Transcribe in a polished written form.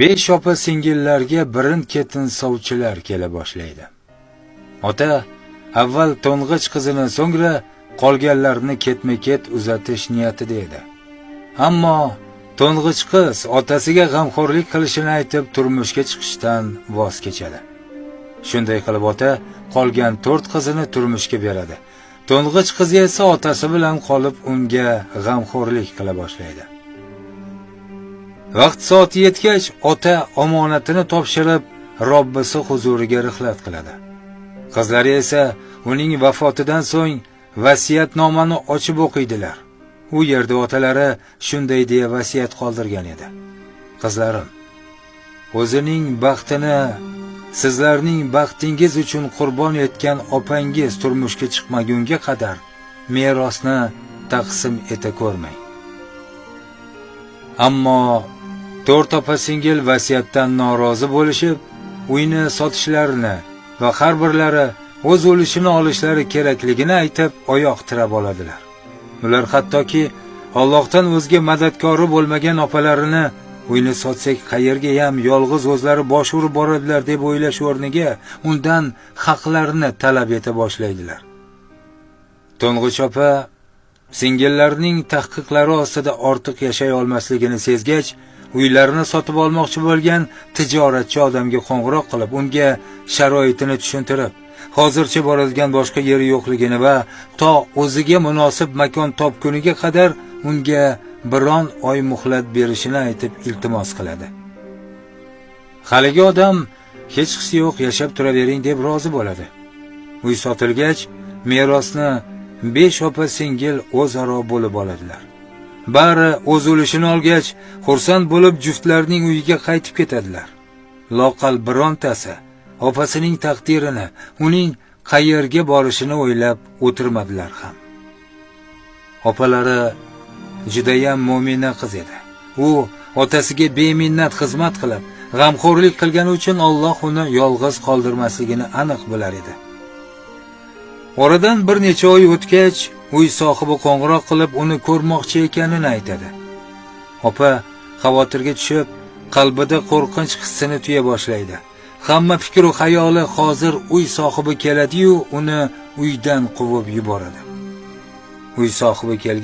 5 opa singillarga birin-ketin sovchilar kela boshlaydi. Ota avval to'ng'ich qizini, so'ngra qolganlarini ketma-ket uzatish niyatida edi. Ammo to'ng'ich qiz otasiga g'amxo'rlik qilishini aytib turmushga chiqishdan voz kechadi. Shunday qilib ota qolgan 4 qizini turmushga beradi. To'ng'ich qizi esa otasi bilan qolib unga g'amxo'rlik qila boshlaydi. Vaqt soati yetgach, ota omonatini topshirib, Robbisi huzuriga rihlat qiladi. Qizlari esa uning vafotidan so'ng vasiyatnomani ochib o'qiydilar. U yerda otalari shunday deya vasiyat qoldirgan edi: "Qizlarim, o'zining baxtini sizlarning baxtingiz uchun qurbon etgan opangiz turmushga chiqmagunga qadar merosni taqsim eta ko'rmang." Ammo 4 opa singil vasiyatdan norozi bo'lishib, uyni sotishlarini va har birlari o'z ulushini olishlari kerakligini aytib oyoq tirab oladilar. Ular hattoki Allohdan o'zga madadkori bo'lmagan opalarini uyni sotsak qayerga ham yolg'iz o'zlari bosh urib boradilar deb o'ylash o'rniga undan haqlarini talab eta boshlaydilar. To'ng'ich opa singillarining tahqiqlari ostida ortiq yashay olmasligini sezgach, uylarini sotib olmoqchi bo'lgan tijoratchi odamga qo'ng'iroq qilib, unga sharoitini tushuntirib, hozircha boradigan boshqa yeri yo'qligini va to o'ziga munosib makon topguniga qadar unga biron oy muhlat berishini aytib iltimos qiladi. Haligi odam hechqisi yo'q, yashab turavering deb rozi bo'ladi. Uy sotilgach, merosni 5 opa singil o'zaro bo'lib oladilar. Bari o'z ulushini olgach, xursand bo'lib juftlarning uyiga qaytib ketadilar. Loqal birontasi opasining taqdirini, uning qayerga borishini o'ylab o'tirmadilar ham. Opalari judayam mo'mina qiz edi. U otasiga beminnat xizmat qilib, g'amxo'rlik qilgani uchun Alloh uni yolg'iz qoldirmasligini aniq bilar edi. Oradan bir necha oy o'tgach, uy sohibi qo'ng'iroq qilib, uni ko'rmoqchi ekanini aytadi. Opa xavotirga tushib, qalbida qo'rqinch hissini tuya boshlaydi. Hamma fikr u xayoli hozir uy sohibi keladi-yu, uni uydan quvib yuboradi. Uy sohibi kelgach,